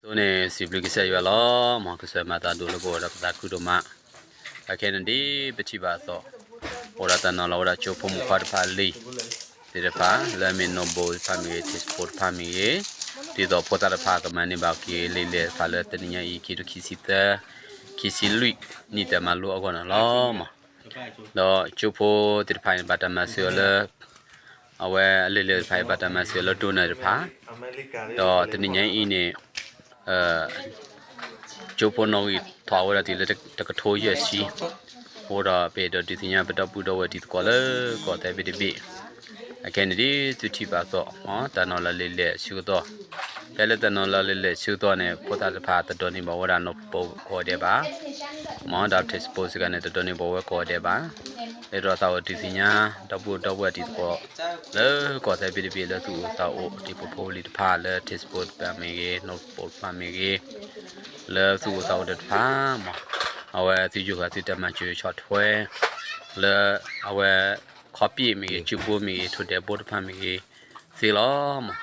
အဃိန့ၣ် စံးဘျုးကစၢ်ယွၤလီၤ. မ်ကစၢ်မၤသးဒိၣ်လၢပဂီၢ်ဒီးပသးခုဒိၣ်မး. အခဲန့ၣ်ဒ်ပထံၣ်ဘၣ်အသိး, အိၣ်ဒီးတၢ်နီၤလီၤဝဲဒၣ်ကၠိဖိမုၣ်ခွါတဖၣ်လံ, သ့ၣ်တဖၣ် လၢအမ့ၢ် noble တဖၣ်မ့ၢ်ဂ့ၤ, ထံးစပိတဖၣ်မ့ၢ်ဂ့ၤ, ဒ်သိးဖိသၣ်တဖၣ်ကမၤန့ၢ်ဘၣ်က့ၤလံာ်လဲၢ်တဖၣ်လၢတနံၤညါအံၤ ခံကထိခံဆံသၢ, ခံဆံလွံၢ် နံၣ်တၢ်မၤလိအဂီၢ်န့ၣ်လီၤ. ဒီးကၠိဖိသ့ၣ်တဖၣ်န့ၣ် ဘၣ်တၢ်မၤစၢၤအီၤလၢ အဝဲအလံာ်လဲၢ်တဖၣ်အံၤ ဘၣ်တၢ်မၤစၢၤအီၤလၢ donor တဖၣ်, ဒီးတနံၤညါအံၤန့ၣ် ကၠိဖိနီၣ်ဂံၢ်ထီၣ်ဝဲဒၣ်တုၤလၢတကထိယဲၢ်ဆံ, အဃိဒီးပအဲၣ်ဒိးဒုးသ့ၣ်ညါပဒီပုၢ်ဒီဝဲၢ်တံၤသကိးလၢကီၢ်သဲဘ့ၣ်တဘ့ၣ်, အခဲန့ၣ်ဒ်သုထံၣ်ဘၣ်အသိး, တၢ်နီၤလီၤလံာ်လဲၢ်ဆၢကတီၢ်, ဖဲလၢတၢ်နီၤလီၤလံာ်လဲၢ်ဆၢကတီၢ်န့ၣ် ဖိသၣ်တဖၣ်တဒိးန့ၢ်ဘၣ်ဝဲဒၣ် note book ကိးဂၤဒဲးဘၣ်, မ်ဒီး textbook စ့ၢ်ကီးန့ၣ် တဒိးန့ၢ်ဘၣ်ဝဲကိးဂၤဒဲးဘၣ်. အဲၣ်ဒိးသးအိၣ်ဒုးသ့ၣ်ညါ ဒီပုၢ်ဒီဝဲၢ်တံၤသကိး လၢကီၢ်သဲဘ့ၣ်တဘ့ၣ်လၢသူၣ်အိၣ်သးအိၣ် ဒ်ပဖိပလံၤတဖၣ်လၢ textbook တဖၣ်မ့ၢ်ဂ့ၤ, note book တဖၣ်မ့ၢ်ဂ့ၤ, လၢသူၣ်အိၣ်သးအိၣ်ဒီးတဖၣ်, မ်အဝဲသုယိၤဃာ်သုတၢ်မၤစၢၤဆီၣ်ထွဲ လၢအဝဲ ခီပ့ၣ်မ့ၢ်ဂ့ၤ, စုဘိမ့ၢ်ဂ့ၤ, ထိၣ်ဒဲးဘိတဖၣ်မ့ၢ်ဂ့ၤ, သ့လီၤ. မ်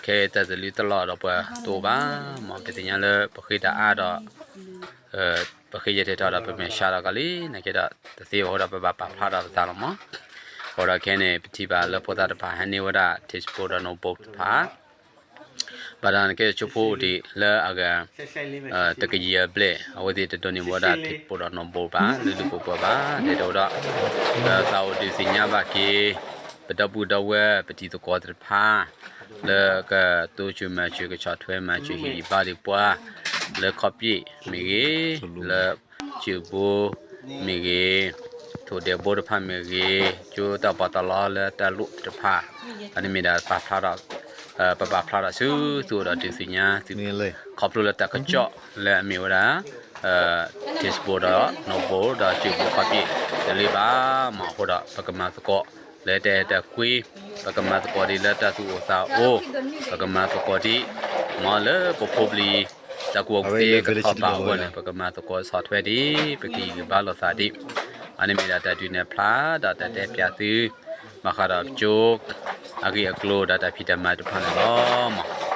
ခဲတၢ်တလုတလီၢ်ဒီးပှၤတအိၣ်ဘၣ်, မ်ပသ့ၣ်ညါလၢပဃ့တၢ်အါဒီး ပဃ့ယဲၢ်ထဲထီၣ်ဒီးပမဲာ်ဆှးဒီးကလံ, နာ်က့ဒီးတသ့ဘၣ်အဃိဒီး ပဘၣ်ပာ်ဖျါထီၣ်ပသးလီၤမး. အဃိဒီးခဲန့ၣ် ပထံၣ်ဘၣ်လၢဖိသၣ်တဖၣ်ဟဲန့ၢ်ဝဲဒၣ် textbook ဒီး note book တဖၣ်, ဘၣ်တၢ်န့ၣ်က့ ကၠိဖိအိၣ်ဒံးလၢအဂၤ တကယၤအဘျဲၣ်, အဝဲသ့ၣ်တဒိးန့ၢ်ဘၣ်ဝဲဒၣ် textbook ဒီး note book ဘၣ်, လၢလၢပှဲၤပှဲၤဘၣ်, ဒ်တဲဝဲဒၣ် သးအိၣ်ဒုးသ့ၣ်ညါဘၣ်က့ၤ ပဒီပုၢ်ဒီဝဲၢ်ပတံၤသကိးသ့ၣ်တဖၣ် လၢကတိစၢၤမၤစၢၤ ကဆီၣ်ထွဲမၤစၢၤဟ့ၣ်ဂံၢ်ဘါဒံးပှၤ လၢခီပ့ၣ်မ့ၢ်ဂ့ၤ, လၢစုဘိမ့ၢ်ဂ့ၤ, ထိၣ်ဒဲးဘိတဖၣ်မ့ၢ်ဂ့ၤ, ကၠိတၢ်ပီးတၢ်လီလၢတၢ်လိၣ်တဖၣ်, အန့ၣ်မ့ၢ်ဒၣ်ပာ်ဖျါထီၣ်, ပပာ်ဖျါထီၣ်ဆူသုအိၣ်ဒီးဒုးသ့ၣ်ညါသု ခီဖျိလၢတၢ်ကစီၣ်လၢအမ့ၢ်ဝဲဒၣ် textbook ဒီး note book ဒီးစုဘိခီပ့ၣ်တလၢဘၣ်, မ်အဃိဒီးပကမၤသကိးလၢတၢ်အဲၣ်တၢ်ကွံ, ပကမၤသကိးဒံးလၢတၢ်သူၣ်အိၣ်သးအိၣ်, ပကမၤသကိးဒံး မ်လၢပဖိပလံၤ တၢ်ကူၣ်ဘၣ်ကူၣ်သ့ကထီၣ်ဘၣ်အဂီၢ်န့ၣ် ပကမၤသကိးဆီၣ်ထွဲဒံး, ပကဟ့ၣ်ဂံၢ်ဘါလိာ်သးဒံး, အန့ၣ်မ့ၢ်ဒၣ်တၢ်ဒုးနဲၣ်ဖျါဒီးတၢ်တဲဖျါသု ဘၣ်ဃးဒီးကၠိအဂ့ၢ်အကျိၤဒီးတၢ်ဖံးတၢ်မၤတဖၣ်န့ၣ်လီၤ.